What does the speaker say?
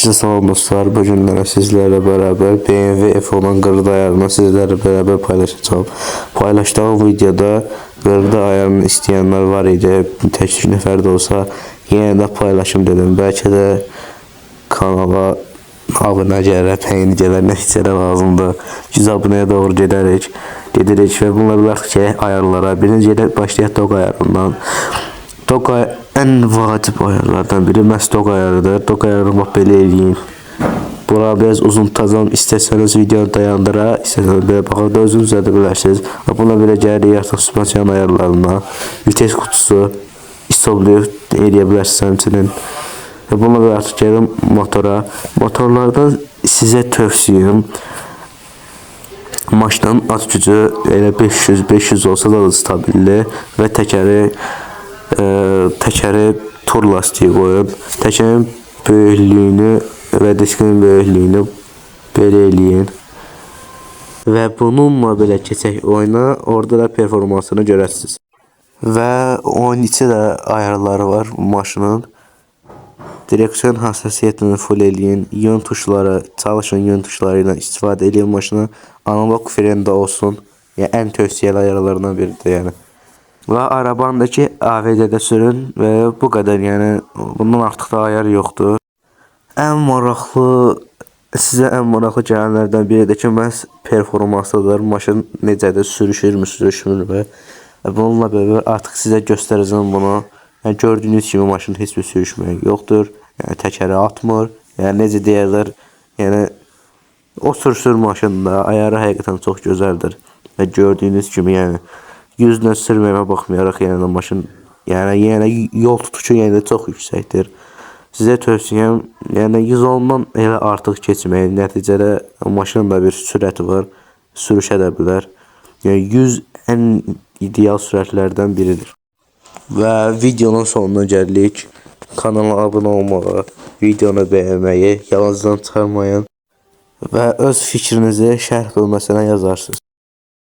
Herkese salam dostlar. Bu günlər sizlerle beraber BMW F10'un qırdı ayarını sizlerle beraber paylaşacağım. Paylaştığım videoda qırdı ayarını isteyenler var idi. Tək nəfər də olsa yenə də paylaşım dedim. Bəlkə də kanala abunə gələr, peyni gələr, nəticələr lazımdır. 100 abunəyə doğru gedərik. Gedirik və bununla belə artıq gələk ayarlara. Birinci yerə başlayaq doq ayarından. Doq ən vacib ayarlardan biri məhz doq ayarıdır. Doq ayarını bax belə eləyin. Bura biraz uzun tutacağım. İstəsəniz videonu dayandıra, istəsəniz belə baxıb da özünüz düzəldə bilərsiniz. Və buna belə gəlirik artıq suspansiyon ayarlarına. Vites qutusu, isobliv eləyə bilərsiniz həmçinin. Və bununla belə artıq gəlim motora. Motorlardan sizə tövsiyəm maşının at gücü elə 500-500 olsa da stabilli və təkəri tur lastiği qoyun. Təkərin böyüklüyünü və diskin böyüklüyünü belə eləyin. Və bununla belə keçək oyuna, orada da performansını görəsiniz. Və oyun içi də ayarları var maşının. Direksiyon hassasiyyətini full eləyin. Yön tuşları, çalışın yön tuşları ilə istifadə eləyin maşını. Analog fren də olsun. Yəni ən tövsiyəli ayarlarından biridir yəni. Və arabandakı AVD-də sürün və bu qədər, yəni bundan artıq da ayar yoxdur. Ən maraqlı sizə ən maraqlı gələnlərdən biri də ki, məhz performansıdır. Maşın necədir, sürüşürmü, sürüşmürmü? Və bununla beraber artıq sizə göstərəcəm bunu. Yəni gördüyünüz kimi maşın heç bir sürüşmə yoxdur. Yəni təkəri atmır. Yəni necə deyərlər, yəni o sürsür maşında ayarı həqiqətən çox gözəldir. Və gördüyünüz kimi yəni 100-lə sürməyimə baxmayaraq yəni maşın yəni yenə yol tutuşu yenə də çox yüksəkdir. Sizə tövsiyəm yəni 110-dan elə artıq keçməyin. Nəticədə maşının da bir sürəti var. Sürüşə də bilər. Yəni 100 ən ideal sürətlərdən biridir. Və videonun sonuna gəldik. Kanala abunə olmağı, videonu bəyənməyi yadınızdan çıxarmayın və öz fikrinizi şərh bölməsinə yazarsınız.